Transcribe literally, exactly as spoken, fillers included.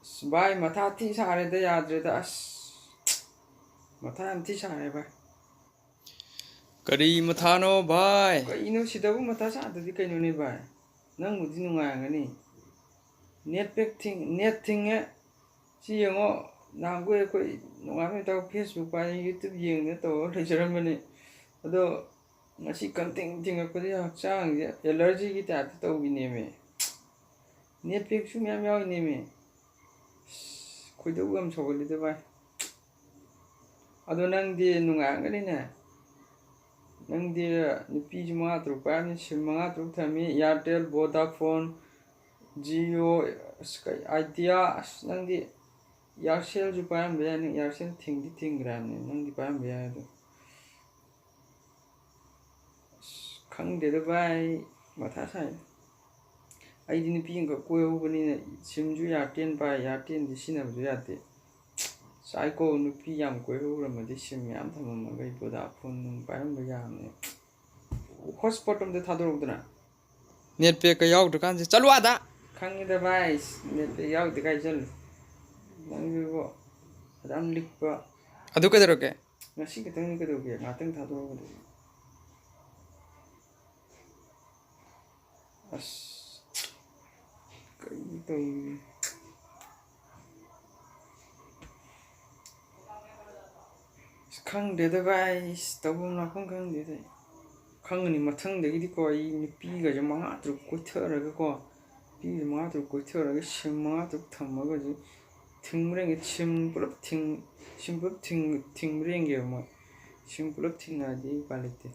ꯑꯁ, ꯚꯥꯏ, ꯃꯊꯥ ꯊꯤ ꯁꯥꯔꯦꯗ, ꯌꯥꯗ꯭ꯔꯦꯗ, ꯑꯁ꯫ ꯃꯊꯥ ꯌꯥꯝ ꯊꯤ ꯁꯥꯔꯦ, ꯚꯥꯏ꯫ ꯀꯔꯤ ꯃꯊꯥꯅꯣ, ꯚꯥꯏ? ꯀꯩꯅꯣ, ꯁꯤꯗꯕꯨ ꯃꯊꯥ ꯁꯥꯗ꯭ꯔꯗꯤ ꯀꯩꯅꯣꯅꯦ, ꯚꯥꯏ? ꯅꯪꯕꯨꯗꯤ ꯅꯨꯡꯉꯥꯏꯔꯝꯒꯅꯤ꯫ Net pack ꯊꯤꯡ-, net ꯊꯤꯡꯉꯦ꯫ ꯁꯤ ꯌꯦꯡꯉꯣ, ꯅꯍꯥꯟꯈꯣꯏ ꯑꯩꯈꯣꯏ ꯅꯣꯡꯉꯥꯟꯕ ꯅꯨꯃꯤꯠ ꯇꯥꯕ Facebook ꯄꯥꯏ, YouTube ꯌꯦꯡꯗꯅ ꯇꯧꯔꯒ ꯂꯩꯖꯔꯝꯕꯅꯤ꯫ ꯑꯗꯣ ꯉꯁꯤ ꯀꯟꯇꯤꯡ ꯊꯤꯡꯉꯛꯄꯗꯒꯤ ꯍꯛꯆꯥꯡꯁꯦ allergy ꯒꯤ type ꯇ ꯇꯧꯕꯤꯅꯦꯃꯤ꯫ Net pack ꯁꯨ ꯃꯌꯥꯝ ꯌꯥꯎꯔꯤꯅꯦꯃꯤ꯫ ꯑꯁ, ꯈꯣꯏꯗꯧ ꯌꯥꯝ ꯁꯧꯒꯠꯂꯤꯗ, ꯚꯥꯏ꯫ ꯑꯗꯣ ꯅꯪꯗꯤ ꯅꯨꯡꯉꯥꯏꯔꯝꯒꯅꯤꯅꯦ꯫ ꯅꯪꯗꯤ ꯅꯨꯄꯤꯁꯨ ꯃꯉꯥ ꯇꯔꯨꯛ ꯄꯥꯏꯔꯝꯅꯤ, sim ꯃꯉꯥ ꯇꯔꯨꯛ ꯊꯝꯃꯤ, Airtel, Vodafone, Jio, ꯑꯁ, ꯀꯩ, Idea, ꯑꯁ, ꯅꯪꯗꯤ Aircel ꯁꯨ ꯄꯥꯏꯔꯝꯕ ꯌꯥꯏ, ꯅꯪ Aircel ꯊꯤꯡꯗꯤ ꯊꯤꯡꯈ꯭ꯔꯕꯅꯤ, ꯅꯪꯗꯤ ꯄꯥꯏꯔꯝꯕ ꯌꯥꯏ ꯑꯗꯣ꯫ ꯑꯁ, ꯈꯪꯗꯦꯗ ꯚꯥꯏ, ꯃꯊꯥ ꯁꯥꯏ꯫ ꯑꯩꯗꯤ ꯅꯨꯄꯤ ꯑꯃꯈꯛ ꯀꯣꯏꯍꯧꯕꯅꯤꯅ, sim ꯁꯨ Airtel ꯄꯥꯏ, Airtel ꯗꯤ ꯁꯤꯖꯤꯟꯅꯕꯁꯨ ꯌꯥꯗꯦ꯫ ꯆꯥꯏꯀꯣ, ꯅꯨꯄꯤ ꯌꯥꯝ ꯀꯣꯏꯍꯧꯔꯝꯃꯗꯤ sim ꯃꯌꯥꯝ ꯊꯝꯃꯝꯃꯒ ꯑꯩ Vodafone ꯅꯨꯡ ꯄꯥꯏꯔꯝꯕ ꯌꯥꯕꯅꯦ꯫ Hotspot ꯑꯝꯇ ꯊꯥꯗꯣꯔꯛꯎꯗꯅ꯫ Net pack ꯀ ꯌꯥꯎꯗ꯭ꯔꯀꯥꯟꯁꯤꯗ ꯆꯠꯂꯨ ꯑꯥꯗ! ꯈꯪꯉꯤꯗ ꯚꯥꯏ, net pack ꯌꯥꯎꯗꯦ ꯀꯥꯏ ꯆꯠꯂꯨ? ꯅꯪꯁꯨ ꯏꯕꯣ, ꯑꯗꯨꯛ ꯌꯥꯝ ꯂꯤꯛꯄ꯫ ꯑꯗꯨ ꯀꯩꯗꯧꯔꯒꯦ? ꯉꯁꯤ ꯈꯛꯇꯪꯅꯤ, ꯀꯩꯗꯧꯒꯦ? ꯉꯥꯛꯇꯪ ꯊꯥꯗꯣꯔꯛꯑꯣ ꯀꯩꯗꯧꯒꯦ? ꯑꯁ, ꯀꯩꯅꯣ ꯇꯧꯔꯤꯁꯦ? ꯑꯁ, ꯈꯪꯗꯦꯗ ꯚꯥꯏ, ꯑꯁ, ꯇꯧꯐꯝ ꯂꯥꯛꯐꯝ ꯈꯪꯗꯦꯗ ꯑꯩ꯫ ꯈꯪꯒꯅꯤ ꯃꯊꯪꯗꯒꯤꯗꯤꯀꯣ, ꯑꯩ ꯅꯨꯄꯤꯒꯁꯦ ꯃꯉꯥ ꯇꯔꯨꯛ ꯀꯣꯏꯊꯔꯒꯀꯣ, ꯅꯨꯄꯤꯒꯁꯦ ꯃꯉꯥ ꯇꯔꯨꯛ ꯀꯣꯏꯊꯔꯒ sim ꯃꯉꯥ ꯇꯔꯨꯛ ꯊꯝꯃꯒꯁꯨ ꯊꯤꯡꯕ꯭ꯔꯦꯡꯒꯦ, sim ꯄꯨꯂꯞ ꯊꯤꯡ-, sim ꯄꯨꯂꯞ ꯊꯤꯡ-, ꯊꯤꯡꯕ꯭ꯔꯦꯡꯒꯦꯕ ꯃꯣꯏ꯫ Sim ꯄꯨꯂꯞ ꯊꯤꯡꯉꯛꯑꯗꯤ ꯑꯩ ꯎꯄꯥꯏ ꯂꯩꯇꯦ꯫